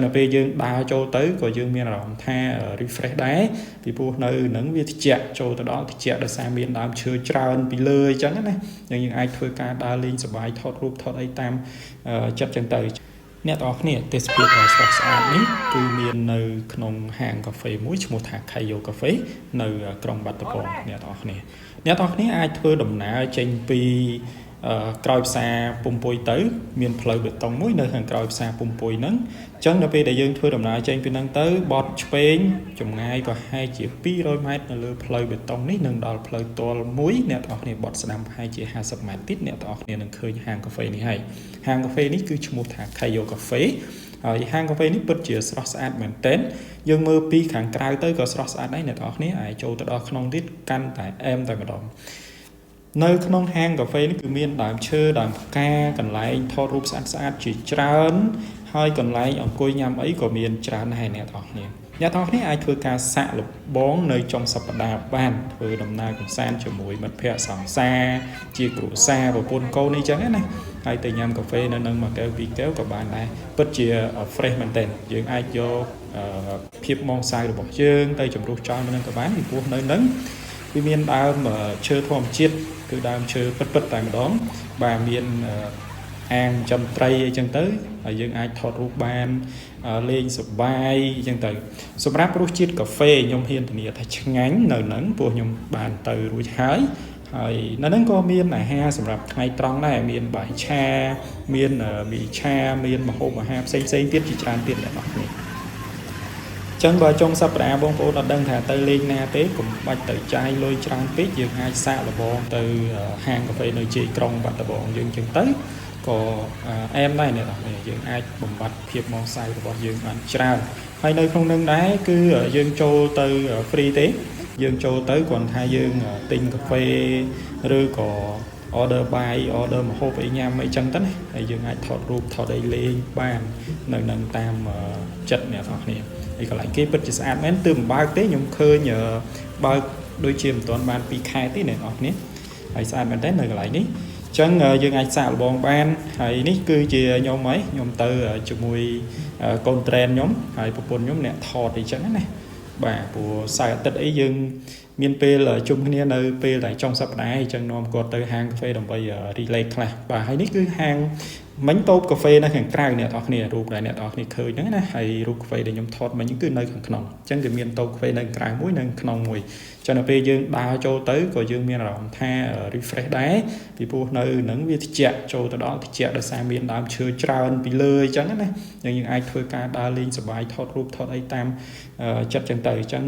នៅពេលយើងដើរចូលទៅក៏យើងមានអារម្មណ៍ថា refresh ដែរពីព្រោះនៅនឹងវាត្រជាក់ចូលទៅដល់ត្រជាក់ដោយសារមានដើមឈើច្រើនពីលើអញ្ចឹងណាយើងអាចធ្វើការដើរលេងសប្បាយថតរូបថតអីតាមចិត្តចឹងទៅអ្នកទាំងអស់គ្នាទេសភាពដ៏ស្រស់ស្អាតនេះគឺមាននៅក្នុងហាងកាហ្វេមួយឈ្មោះថា Kayo Cafe នៅក្រុងបាត់ដំបងអ្នកទាំងអស់គ្នាអ្នកទាំងអស់គ្នាអាចធ្វើដំណើរចេញពីក្រោយផ្សារពុំពុយទៅមានផ្លូវបេតុងមួយនៅខាងក្រោយផ្សារពុំពុយហ្នឹងអញ្ចឹងដល់ពេលដែលយើងធ្វើដំណើរចេញពីហ្នឹងទៅបត់ឆ្វេងចម្ងាយប្រហែលជា200ម៉ែត្រនៅលើផ្លូវបេតុងនេះនឹងដល់ផ្លូវទល់មួយអ្នកទាំងអស់គ្នាបត់ស្ដាំប្រហែលជា50ម៉ែត្រទៀតអ្នកទាំងអស់គ្នានឹងឃើញហាងកាហ្វេនេះហើយហាងកាហ្វេនេះគឺឈ្មោះថា Kayo Cafe ហើយហាងកាហ្វេនេះពិតជាស្រស់ស្អាតមែនទែនយើងមើលពីខាងក្រៅទៅក៏ស្រស់ស្អាតដែរអ្នកទាំងអស់គ្នាអាចចូលទៅដល់ក្នុងទៀតកាន់តែអែមតែម្ដងនៅក្នុងហាងកាហ្វេនេះគឺមានដើមឈើដើមផ្កាកន្លែងថតរូបស្អាតស្អាតជាច្រើនហើយកន្លែងអង្គុយញ៉ាំអីក៏មានច្រើនដែរអ្នកទាំងអស់គ្នាអ្នកទាំងអស់គ្នាអាចធ្វើការសាកល្បងនៅចុងសប្តាហ៍បានធ្វើដំណើរកម្សាន្តជាមួយមិត្តភ័ក្តិសង្សារជាគ្រួសារប្រពន្ធកូនអីចឹងណាហើយទៅញ៉ាំកាហ្វេនៅនឹងមួយកែវពីរកែវក៏បានដែរពិតជា fresh មែនទែនយើងអាចយកភាពម៉ងសាយរបស់យើងទៅជំរុះចោលនៅនឹងក៏បានពីព្រោះនៅនឹងវាមានដើមឈើធម្មជាតិគឺដើមឈើពិតពិតតែម្ដងបាទមានអាងចំត្រីអីចឹងទៅហើយយើងអាចថតរូបបានលេងសប្បាយអញ្ចឹងទៅសម្រាប់រសជាតិកាហ្វេខ្ញុំហ៊ានធានាថាឆ្ងាញ់នៅហ្នឹងព្រោះខ្ញុំបានទៅរួចហើយហើយនៅហ្នឹងក៏មានអាហារសម្រាប់ថ្ងៃត្រង់ដែរមានបាយឆាមានមីឆាមានម្ហូបអាហារផ្សេងផ្សេងទៀតជាច្រើនទៀតអ្នកនរគ្នាចឹងបើចុងសប្តាហ៍បងប្អូនអត់ដឹងថាទៅលេងណាទេកុំបាច់ទៅចាយលុយច្រើនពេកយើងអាចសាកល្បងទៅហាងកាហ្វេនៅជាយក្រុងបាត់ដំបងយើងចឹងទៅក៏អែមដែរអ្នកនរគ្នាយើងអាចបំបត្តិភាពម៉ងសៅរបស់យើងបានច្រើនហើយនៅក្នុងនឹងដែរគឺយើងចូលទៅ free ទេយើងចូលទៅគ្រាន់ថាយើងទិញកាហ្វេឬក៏ order បាយ order ម្ហូបអីញ៉ាំអីចឹងទៅណាហើយយើងអាចថតរូបថតអីលេងបាននៅនឹងតាមចិត្តអ្នកនរគ្នាហើយកន្លែងគេពិតជាស្អាតមែនទើបមិនបើកទេខ្ញុំឃើញបើកដូចជាមិនទាន់បាន2ខែទេអ្នកនរគ្នាហើយស្អាតមែនតើនៅកន្លែងនេះចឹងយើងអាចសាកល្បងបានហើយនេះគឺជាខ្ញុំហីខ្ញុំទៅជាមួយកូនត្រេនខ្ញុំហើយប្រពន្ធខ្ញុំអ្នកថតអីចឹងណាបាទព្រោះសៅរ៍អាទិត្យអីយើងមានពេលជុំគ្នានៅពេលតែចុងសប្តាហ៍អញ្ចឹងនាំគាត់ទៅហាងកាហ្វេដើម្បី relax ខ្លះបាទហើយនេះគឺហាងមិញតូបកាហ្វេនៅខាងក្រៅអ្នកនរគ្នារូបដែលអ្នកនរគ្នាឃើញហ្នឹងណាហើយរូបកាហ្វេដែលខ្ញុំថតមិញគឺនៅខាងក្នុងអញ្ចឹងគឺមានតូបកាហ្វេនៅក្រៅមួយនិងក្នុងមួយចឹងដល់ពេលយើងដើរចូលទៅក៏យើងមានអារម្មណ៍ថា refresh ដែរពីព្រោះនៅនឹងវាត្រជាក់ចូលទៅដល់ត្រជាក់ដោយសារមានដើមឈើច្រើនពីលើអញ្ចឹងណាយើងអាចធ្វើការដើរលេងសប្បាយថតរូបថតអីតាមចិត្តចឹងទៅអញ្ចឹង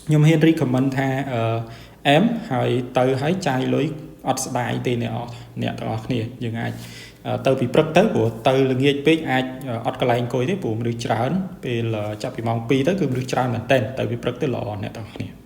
ខ្ញុំហ៊ាន recommend ថាអែមហើយទៅហើយចាយលុយអត់ស្ដាយទេអ្នកអ្នកទាំងអស់គ្នាយើងអាចទៅពីព្រឹកទៅព្រោះទៅល្ងាចពេកអាចអត់កន្លែងអង្គុយទេព្រោះមនុស្សច្រើនពេលចាប់ពីម៉ោង2ទៅគឺមនុស្សច្រើនមែនទែនទៅពីព្រឹកទៅល្អអ្នកទាំងអស់គ្នា។